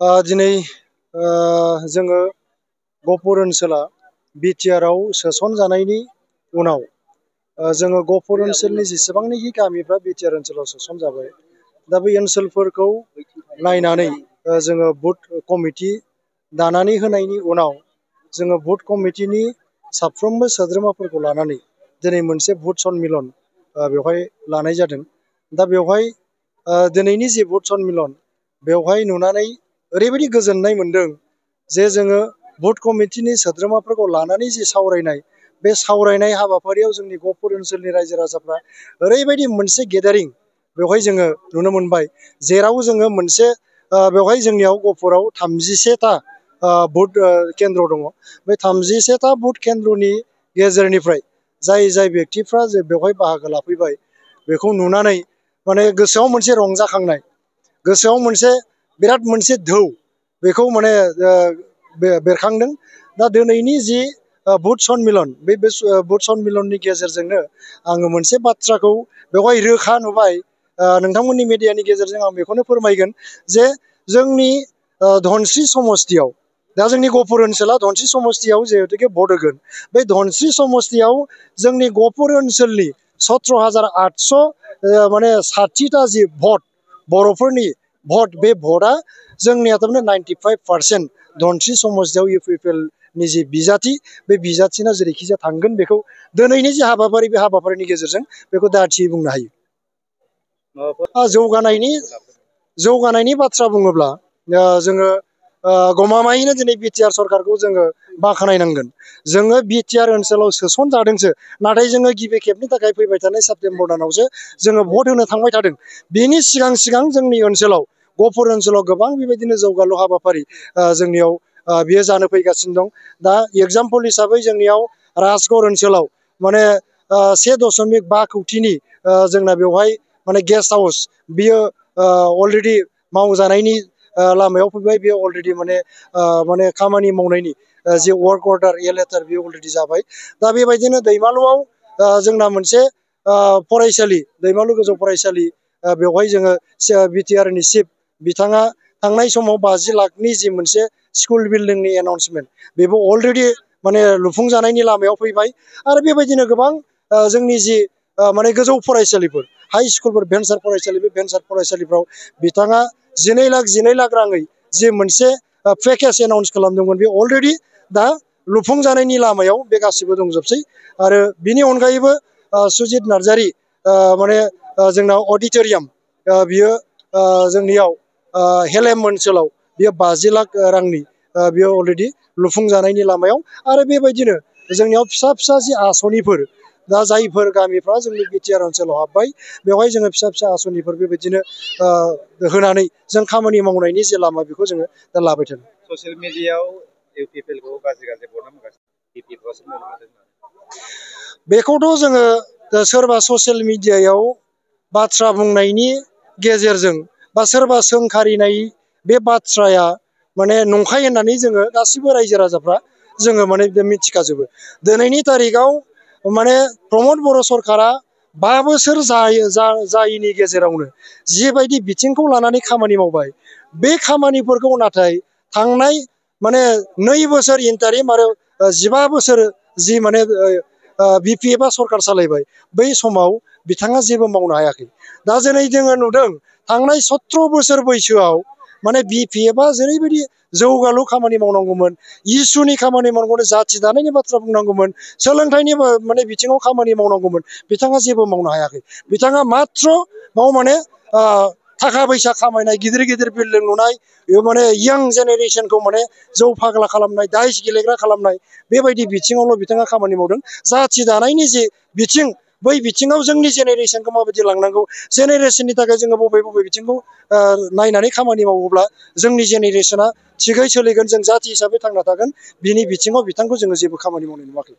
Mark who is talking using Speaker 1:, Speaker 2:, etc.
Speaker 1: दिनै जोङो गहपुर ओनसोला बिटिआरआव सोसनजानायनि उनाव जोङो गहपुर ओनसोलनि जेसेबांनाखि गामिफ्रा बिटिआर ओनसोलाव सोसनजाबाय दा बै ओनसोलफोरखौ नायनानै जोङो बुथ कमिटि दानानै होनायनि उनाव जोङो बुथ कमिटिनि साफ्रोमबो सोद्रोमाफोरखौ लानानै दिनै मोनसे बुथ सन्मिलन बेवहाय लानाय जादों। दा बेवहाय दिनैनि जे बुथ सन्मिलन बेवहाय नुनानै ओरैबायदि गोजोननाय मोनदों जे जोङो बुथ कमिटिनि सोद्रोमाफोरखौ लानानै जे सावरायनाय बे सावरायनाय हाबाफारियाव जोंनि गहपुर ओनसोलनि रायजो राजाफ्रा ओरैबायदि मोनसे गेदारिं बेवहाय जोङो नुनो मोनबाय जेराव जोङो मोनसे बेवहाय जोंनियाव गहपुराव 31टा बुथ केन्द्र दङ। बे 31टा बुथ केन्द्रनि गेजेरनिफ्राय जाय बेक्तिफ्रा जे बेवहाय बाहागो लाफैबाय बेखौ नुनानै माने गोसोआव मोनसे रंजाखांनाय, गोसोआव मोनसे बिराद मोनसे धौ बेखौ माने बेरखांदों। दा दिनैनि जि बुथ सन्मिलन बे बुथ सन्मिलननि गेजेरजोंनो आङो मोनसे बाथ्राखौ बेवहाय रोखा नुबाय, नोंथांमोननि मिडियानि गेजेरजों आं बेखौनो फोरमायगोन जे जोंनि धनस्रि समस्तियाव, दा जोंनि गहपुर ओनसोला धनस्रि समस्तियाव जिहेतुके भट होगोन, बे धनस्रि समस्तियाव जोंनि गहपुर ओनसोलनि 17,800 माने 60टा जि भट बर'फोरनि भट, बे भटआ जोंनिया थारमाने 95% धनस्रि समस्तियाव इउपिपिएलनि जि बिजाथि बे बिजाथिना जेरैखिजाया थांगोन बेखौ दिनैनि जि हाबाफारि बे हाबाफारिनि गेजेरजों बेखौ दाथियै बुंनो हायो। जौगानायनि बाथ्रा बुङोब्ला जोङो गमामायैनो दिनै बिटिआर सरकारखौ जोङो बाख्नायनांगोन। जोङो बिटिआर ओनसोलाव सोसनजादोंसो, नाथाय जोङो गिबि खेबनि थाखाय फैबाय थानाय सेप्तेम्बर दानावसो जोङो भट होनो थांबाय थादों। बेनि सिगां जोंनि ओनसोलाव गहपुर ओनसोलाव गोबां बेबायदिनो जौगालु हाबाफारि जोंनियाव बियो जानो फैगासिनो दं। दा एग्जाम्पल हिसाबै जोंनियाव राजगड़ ओनसोलाव माने 1.5 कौटिनि जोंना बेवहाय माने गेस्ट हाउस बियो अलरेडि मावजानायनि लामायाव फैबाय। बेयो अलरेडि माने खामानि मावनायनि जि वर्क अर्डार लेटार बेयो अलरेडि जाबाय। दा बेबायदिनो दैमालुआव जोंना मोनसे फरायसालि, दैमालु गोजौ फरायसालि, बेवहाय जोङो बिटिआरनि चिफ बिथाङा थांनाय समाव 50 लाखनि जि मोनसे स्कुल बिल्डिंनि एनाउन्समेन्ट बेबो अलरेडि माने लुफुंजानायनि लामायाव फैबाय। आरो बेबायदिनो गोबां जोंनि जि माने गोजौ फरायसालिफोर, हाइ स्कुलफोर, भेन्सार फरायसालि, बे भेन्सार फरायसालिफ्राव बिथाङा 12 लाख राङै जि मोनसे पेकेज एनाउन्स खालामदोंमोन बे अलरेडि दा लुफुंजानायनि लामायाव बे गासिबो दंजोबसै। आरो बिनि अनगायैबो सुजित नार्जारि माने जोंनाव अडिट'रियाम बियो जोंनियाव हेलेम ओनसोलाव बियो 50 लाख रांनि बियो अलरेडि लुफुंजानायनि लामायाव। आरो बेबायदिनो जोंनियाव फिसा फिसा जि आसनिफोर, दा जायफोर गामिफ्रा जोंनि बिटिआर ओनसोलाव हाबबाय बेवहाय जोङो फिसा फिसा आसनिफोर बेबायदिनो होनानै जों खामानि मावनायनि जे लामा बेखौ जोङो दा लाबाय थादों।
Speaker 2: ससियेल मिडियायाव इउपिपिएलखौ गाज्रि बरनाम होगासिनो,
Speaker 1: बेखौथ' जोङो सोरबा ससियेल मिडियायाव बाथ्रा बुंनायनि गेजेरजों बा सोरबा सोंखारिनाय बे बाथ्राया माने नंखाय होननानै जोङो गासिबो रायजो राजाफ्रा जोङो माने मिथिखाजोबो। दिनैनि तारिखाव माने प्रमद बर' सरकारा 5 बोसोर जायैनि गेजेरावनो जिबायदि बिथिंखौ लानानै खामानि मावबाय, बे खामानिफोरखौ नाथाय थांनाय माने 2 बोसोर इन्टारिम आरो 15 बोसोर जि माने बिपिएफआ सरकार सालायबाय बै समाव बिथाङा जेबो मावनो हायाखै। दा दिनै जोङो नुदों थांनाय 17 बोसोर बैसोआव माने बिपिएफआ जेरैबायदि जौगालु खामानि मावनांगौमोन, इसुनि खामानि मावनांगौमोन, जाथि दानायनि बाथ्रा बुंनांगौमोन, सोलोंथाइनि माने बिथिङाव खामानि मावनांगौमोन, बिथाङा जेबो मावनो हायाखै। बिथाङा माथ्र माने थाखा फैसा खामायनाय, गिदिर गिदिर बिल्डिं लुनाय, बेयाव माने यां जेनेरेसनखौ माने जौ फाग्ला खालामनाय, दाइस गेलेग्रा खालामनाय, बेबायदि बिथिङावल' बिथाङा खामानि मावदों। जाथि दानायनि जि बिथिं, बै बिथिङाव जोंनि जेनेरेसनखौ माबायदि लांनांगौ, जेनेरेसननि थाखाय जोङो बबे बिथिंखौ नायनानै खामानि मावोब्ला जोंनि जेनेरेसना थिगै सोलिगोन, जों जाथि हिसाबै थांना थागोन, बिनि बिथिङाव बिथांखौ जोङो जेबो खामानि मावनाय नुवाखै।